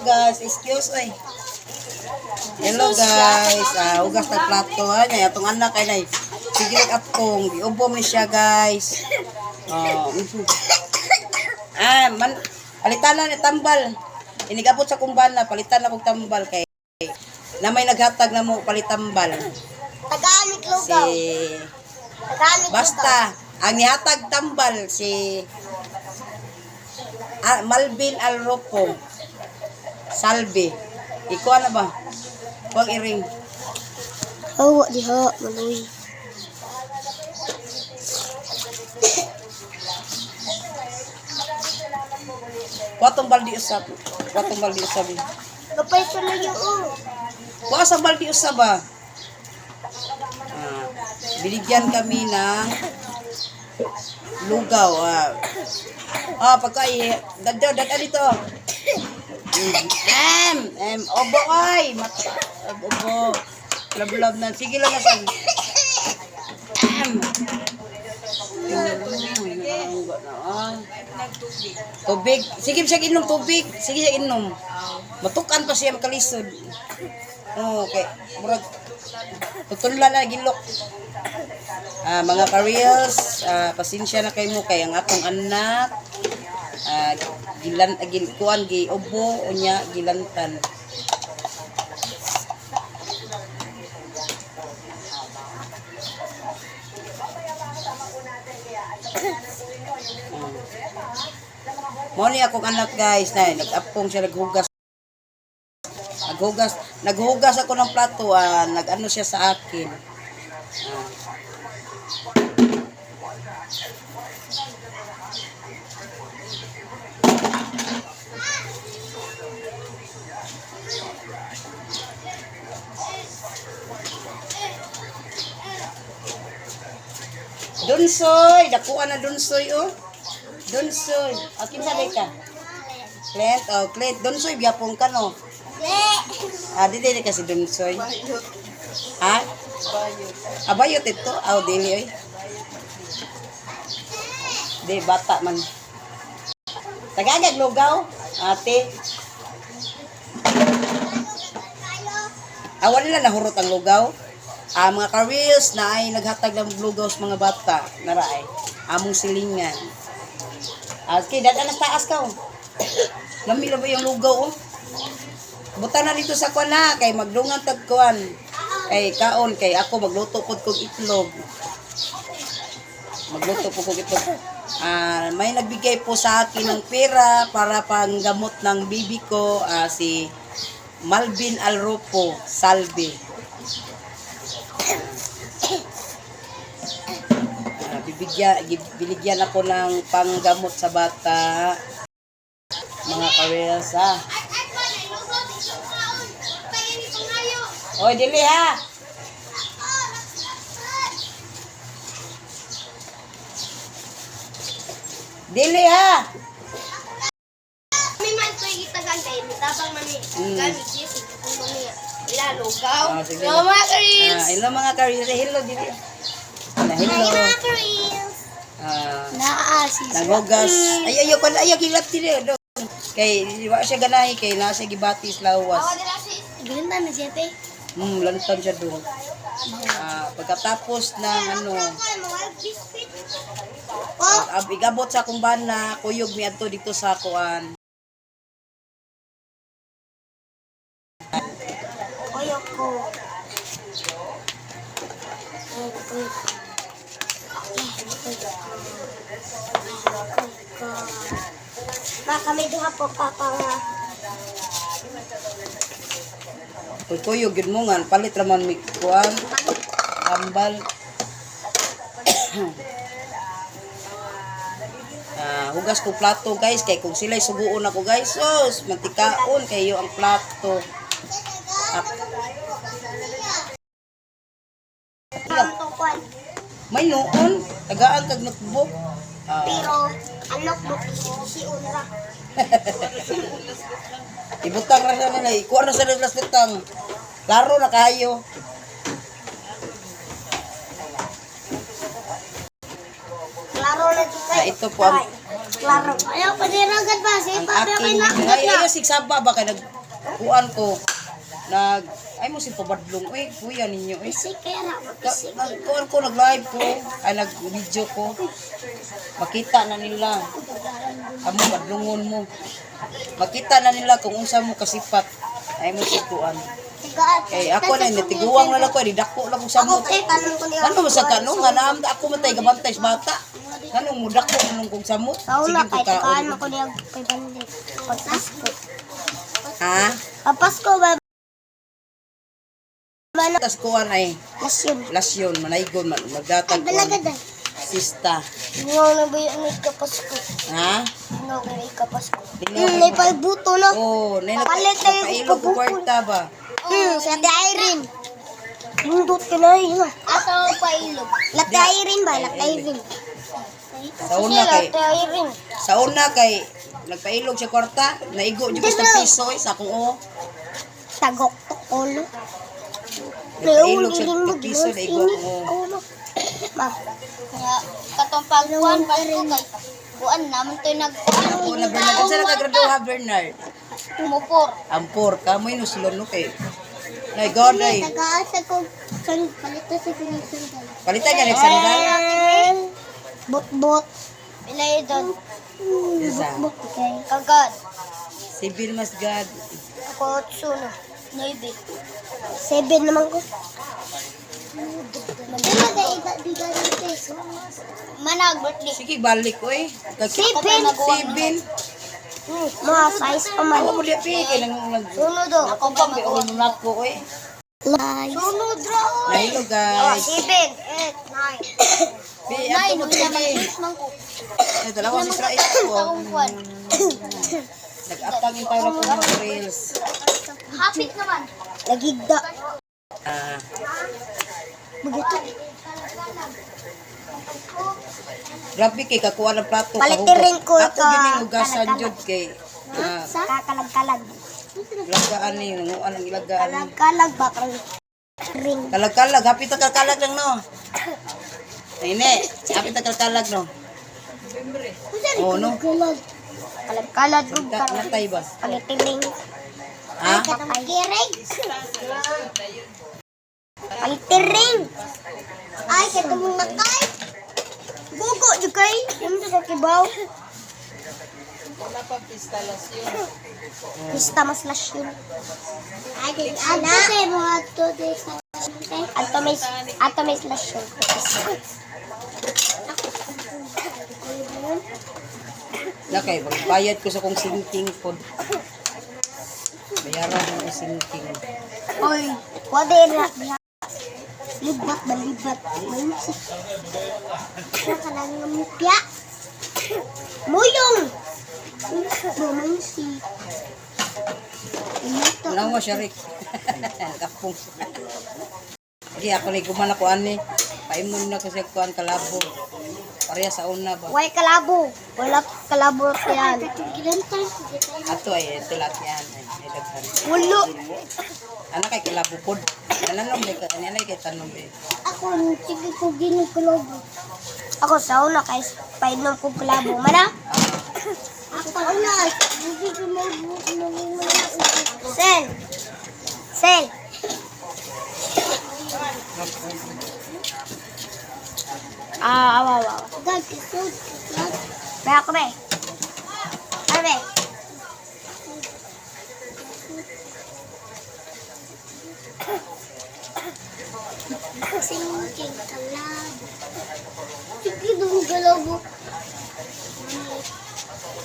Guys, excuse ay. Hello guys, hugas na plato ha niya atong anak ay nay. Sige lang atong giubo mi siya, guys. Oh. Man palitan na ni tambal. Inigabot sa kumbana, palitan na kog tambal kay na may naghatag na mo palitambal. Tagamit Si lugaw. Tagamit. Basta ang nihatag tambal si Malvin Alropo Salve. Ikuha na ba? Huwag iring. Oh, diha, maluwi. Kuha baldi usab. Kuha tong baldi usab. Kapay sa layo, oh. Kuha sa baldi usab ba? Binigyan kami ng lugaw. Pagka dada dada dito. M M obo ay mata obo. Love love na. Sige lang asan. M. Tubig. Sige siya inom tubig. Sige siya inom. Matukan pa siya makalisod. Oh, okay. Murag tutula na gilok. Mga ka-reels, pasensya na kayo mo kay ang atong anak. Gilan gil kuan gi ubo unya gilantan. Mo ni akong anak, guys, na nag-apong siya naghugas. Naghugas, naghugas ako ng plato, nag-ano siya sa akin. Dunsoy, dakuan na Dunsoy oh. Dunsoy, akin sa ka. Clint, oh, Clint, Dunsoy gyapon ka no. Di dili kasi Dunsoy. Ha? Abayot ito, aw dili oy. Di bata man. Tagagag lugaw, ate. Awan nila nahurot ang lugaw. Mga ka-reels na ay naghatag ng lugaw sa mga bata. Naraay. Among silingan. Okay, dada na taas ka. Oh. Lami na ba yung lugaw? Oh? Buta na dito sa kuan na kay magdungan tag kuan. Kay kaon kay ako magluto pod kog itlog. Magluto po kog itlog. May nagbigay po sa akin ng pera para panggamot ng bibi ko, si Malvin Alropo Salve. Bibigyan binigyan ako ng panggamot sa bata. Mga ka-reels, ah. Oy, dili ha. Dili ha. May man ko itagan kay mitabang man ni. Gamit siya sige kung man niya. Ila lugaw. Sige. Hello mga ka-reels. Hello mga ka-reels. Hello dili. Hello. Hi mga ka-reels. Naa si Naghugas. Ay ay ay ay kilat dili. Do. Kay wa siya ganahi kay naa siya gibatis lawas. Ganun na siya te. Lantan siya doon. Pagkatapos ng ano, Oh, igabot sa akong bana, kuyog mi adto dito sa kuan. Ayoko. Ma, kami duha po papa nga. Kung kuyog yun mo nga, palit raman mi kuan, tambal. Hugas ko plato, guys, kay kung sila'y suguon ako, guys, sos, mantikaon kayo ang plato. Pamtukan. May noon, tagaan kag notebook. Pero, ang notebook, si Unra. Ibutang ra sa nila, ikuha na sa nila sa butang. Klaro na kayo. Klaro na dyan Ito po ang Klaro. Ayaw pa niragat ba? Sige Ang pa, pero aking kay ay ayaw sigsaba ba kay nag kuan ko nag ay mo si pabadlong oy kuya ninyo oy. Bisik kaya ra, bisik. Nag kuan ko, nag live ko ay nag video ko, makita na nila amo badlongon mo, makita na nila kung unsa mo kasipat ay mo si kuan. Kay ako na natiguang na lang ko, di dako lang kong Ako samot. kay tanong ko niya. Ano man sa kano nga naam ako man tay gabantay sa bata. Nganong mo dako nung kong samot? Sa una Sige kay ko kaon. takaan ako niya 500. Pagpasko. Ha? Pagpasko ba? Mana Tas kuan ay nasyon. lasyon manaygon man magdatag Ay balaga kuan day. sista. Ngaw na ba yung ikapasko? Ha? Ngaw na ikapasko. Linaw. May pagbuto no. Oh, nay Palit tayo nagpailog ko pabukol. kwarta ba? Sa Ate Irene. Lindot ka na yun. Asa ang pailog? Late Irene ba? Late Irene. Sa una kay Late Irene. sa una kay nagpailog siya kwarta, naigo jud ko sa piso eh, sa akong oo. Tagok to ulo. Nagpailog siya sa piso, naigo ako. Ulo. Ma. Kaya katong pagkuan Pasko kay kuan naman to'y nag Ako na Bernard, unsa na ka graduha Bernard? Mupor. Ampor kamoy no sulod no kay. Nay God ay. Tagaasa ko san palito sa sandal. Palitan ka next sandal. Bot-bot. Pilay doon. Isa. Bot kay. Kagad. Sibil mas God. Ako otso na. Nuebe. 7 naman ko. Di ba Manag birthday. Sige balik oy. 7. 7. Mga size pa man. Awa mo di pi kay nang nag Sunod oh. Ako pa kay mag ulo nako oy. Sunod ra oy. Nahilo guys. 7, 8, 9. Pi ato mo Nine, wala TV. man man ko. Ay dalawa si Israel ko. Taong kuan. Nag-atang yung tawag ko mga reels. Hapit naman. Nagigda. Ah, Begitu. grabe kay kakuha ng plato. Palitirin ko Ako ka- gini hugasan jud kay ah, Sa kakalag-kalag. ilagaan ni nanguan ang ilagaan. Kalag-kalag ba kang ring. Kalag-kalag, hapit ang kalkalag lang no. Ini, hapit ang kalkalag no. Oh no. Kalag-kalag ug Natay ba? Palitiring. Ha? Kirig. Palitiring. Ay, katong nakay. Gugo jud kay. Yung sa kibaw. Pista mas lasyon. Ay, ana. Ato may lasyon. Nakay, magbayad ko sa kong sinking pod. Bayaran ko ang sinking. Oy, wala ra. Libat ba libat? Mayusik. Nakalang nga mupya. Muyong. Mayusik. Ito. Wala mo siya, Rick. Kapong. Hindi, ako na guman ako ani. Paimon na kasi kuan kalabo. Pareha sa una ba? Way kalabo. Wala kalabo yan. Ato ay ito lahat yan. Ay, ay daghan. Walo. Anak kay kalabo pod. Nananong kay ani anay kay tanong eh. Ako, sige ko gini kalabo. Ako sa una kay painom ko kalabo. Mana? Ako una. Sige ko Sel. Sel. Ah, awa, awa. Be, ako be. Ano be? Singking kalabo. Sige, dong kalabo.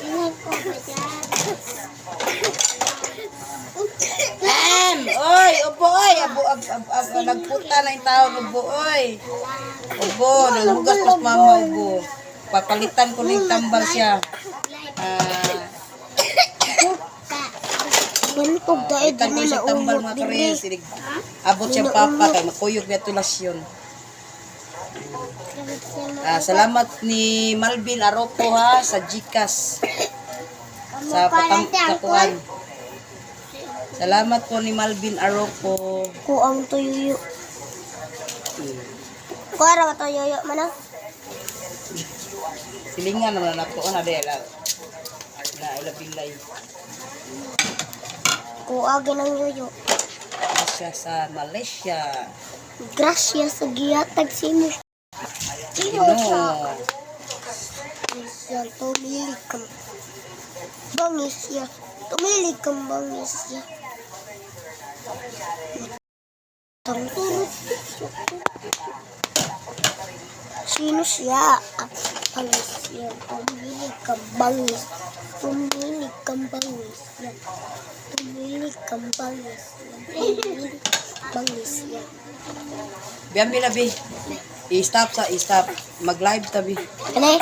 Ingat ko ba dyan? Em, oy, ubo oy, abo ab, ab, ab, nagputa na yung tao ubo oy. Ubo, naghugas pas mama ubo. Papalitan ko na yung tambal siya. Ah, Bantog dahil palitan ko di siya na tambal naumot mga diri. karel. Sinig, abot siya papa kay makuyog niya tulasyon. Ah, salamat ni Malvin Aropo ha sa GCash sa patam sa kuan. Salamat po ni Malvin Aropo. Kuang tuyuyo. Kuara ba tuyuyo man ah? Silingan naman na nato na dela. Na ila pilay. Kuha ginang yoyo. Siya sa Malaysia. Gracias sa gihatag sa imo. Ginoo. Siya tumilig kang bangis siya. Tumilig kang bangis siya. Tang turot. Sino siya? Ang bangis siya. Tumilig kang bangis. Tumilig kang bangis siya. Tumilig kang bangis siya. Tumilig bangis siya. Biyan bi. I-stop sa i-stop. Mag-live tabi. Ano?